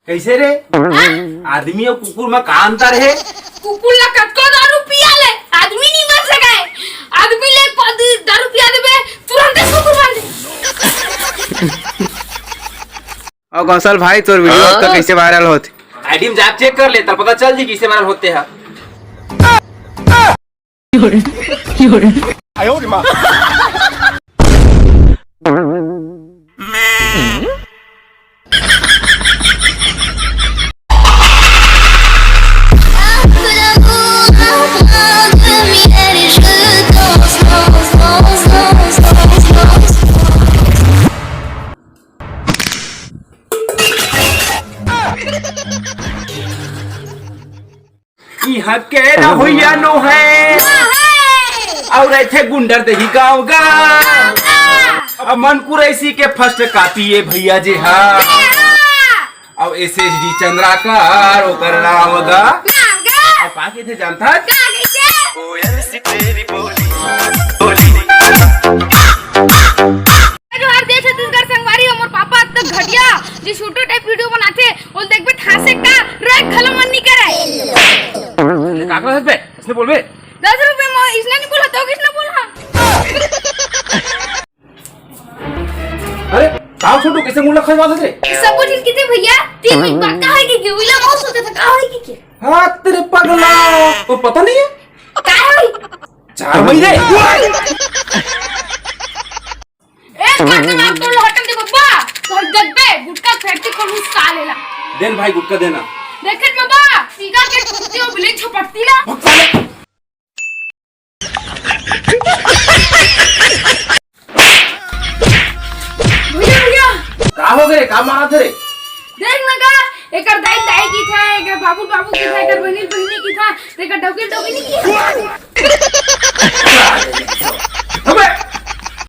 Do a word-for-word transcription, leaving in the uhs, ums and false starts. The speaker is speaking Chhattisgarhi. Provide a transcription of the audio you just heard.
कइसे रे? आदमी अउ कुकुर म का अंतर हे? कुकुर ला कतको दारू पिया ले, आदमी नहीं बन सके। आदमी ले पद-, दारू पिया देबे, तुरंते कुकुर बन जाए। अउ कौशल भाई, तोर वीडियो अब तक कइसे वायरल होत? आईडी में जाके चेक कर ले, तब पता चल जी कइसे वायरल होत हे। इहाँ के रहोइया नो हे। अउ रहिथे गुंडरदेही गाँव गा। अउ मन कुरैशी के फर्स्ट कापी ए भइया जी हा। अउ एसएसडी चंद्राकर ओकर नाम गा। अउ का कहिथे जानथस? कोयल सी तेरी बोली, बोली। जोहार जय छत्तीसगढ़ संगवारी, हमर पापा अतका घटिया जे छोटो टाइप वीडियो बनाथे, ओला देखबे ठासे का रोए घलो मन नी करे। अरे का करत बे? इसने बोलबे? दस रुपए म इसने नहीं बोला तो किसने बोला? अरे का छोटू, कइसे मुंह ला खजवात हस रे? सब कुछ किथे भइया, तीन मिनट बाद का होई के, के उइला बहुत सोचे था का होई के, के? हाँ तेरे पगला, तो पता नहीं है? का होई? चार महीने। ए, काका, ना तो लौटन दे बब्बा। तो जब बे गुटखा फेंकती को उस साले ला। देन भाई, गुटखा देना। देखे बब्बा, सीधा के टूटती हो बिल्ली छपटती ला। भग साले। भइया, भइया। का हो गे? का मारत हे रे? देख ना का, एकर दाई दाई किथे, एकर बाबू बाबू किथे, एकर बहिनी बहिनी किथे, एकर डौकी डौकी नहीं किथे।